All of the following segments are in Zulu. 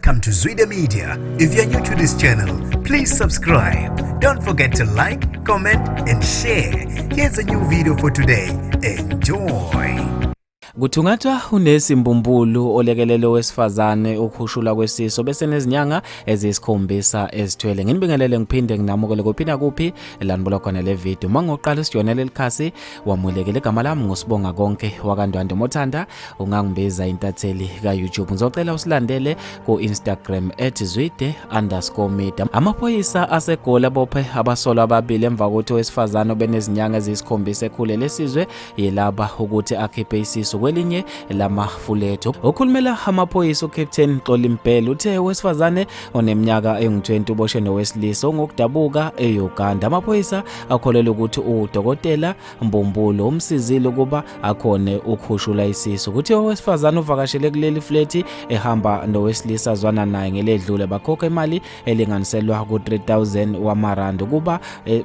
Welcome to Zwida Media. If you're new to this channel, please subscribe. Don't forget to like, comment, and share. Here's a new video for today. Enjoy. Kuthungathwa unesi mbumbulu olekelele owesifazane ukhushulwa kwesisu bese nezinyanga eziyisikhombisa ezithwele. Nginibingelele ngiphinde nginamukele kuphi nakuphi la nibuka khona le video. Uma ngoqala usijoyinele likhasi wamulekele igama lami ngusibonga konke wakaNdwandwe mothanda ungangibiza intatheli ka-YouTube. Ngizocela usilandele ku-Instagram @zwide_media. Amaphoyisa aseGoli abophe abasolwa ababili emva kokuthi owesifazane obenezinyanga eziyisikhombisa ekhulelwe esizwe yilaba ukuthi akhiphe isisu kwelinye lamafulethu. Okhulumela amaphoyisa uCaptain Xoli Mbhele uthe owesifazane oneminyaka engu-20 uboshwe nowesilisa ongokudabuka e-Uganda. Amaphoyisa akholelwa ukuthi udokotela Mbumbulu umsizile ukuba akhone ukhushula isisu. Kuthiwa owesifazane uvakashele kuleli flethi ehamba nowesilisa azwana naye ngeledlule bakhokha imali elinganiselwa ku-3000 wamarandi ukuba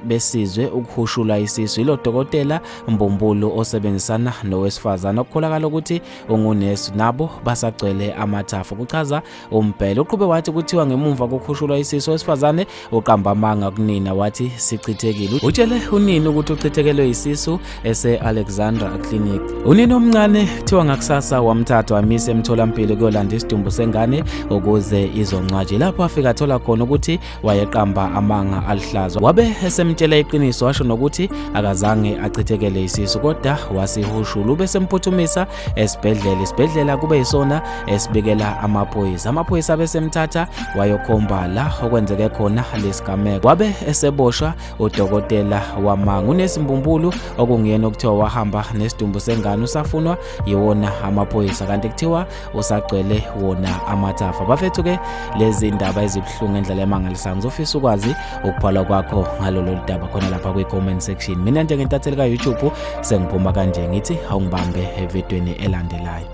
besizwe ukuhushula isisu yilo dokotela Mbumbulu osebenzisana nowesifazane okukholakala ukuthi ungunesi nabo basagcwele amathafa kuchaza uMbhele. Uqhube wathi kuthiwa ngemumva kokhushulwa isisu owesifazane uqamba amanga kunina wathi sichithekile. Utshele unina ukuthi uchithekelwe yisisu ese-Alexandra Clinic. Unina omncane kuthiwa ngakusasa wamthatha wamisa emtholampilo kuyolanda isidumbu sengane ukuze izongcwatshwa. Lapho afika athola khona ukuthi wayeqamba amanga alihlaza. Wabe esemtshela iqiniso washo nokuthi akazange achithekele isisu kodwa wasihushula. Ube semphuthumisa esibhedlela. Isibhedlela kube yisona esibikela amaphoyisa. Amaphoyisa abesemthatha wayokhomba la okwenzeke khona lesigameko. Wabe eseboshwa udokotela wamanga unesimbumbulu okunguyena okuthiwa wahamba nesidumbu sengane usafunwa yiwona amaphoyisa kanti kuthiwa usagcwele wona amathafa. Bafethu ke lezi ndaba ezibuhlungu ngendlela emangalisayo ngizofisa ukwazi ukuphala kwakho ngalolu daba khona lapha kwi-comment section. Mina njengentatheli ka-YouTube sengiphuma kanje ngithi awungibambe evidweni elandelayo.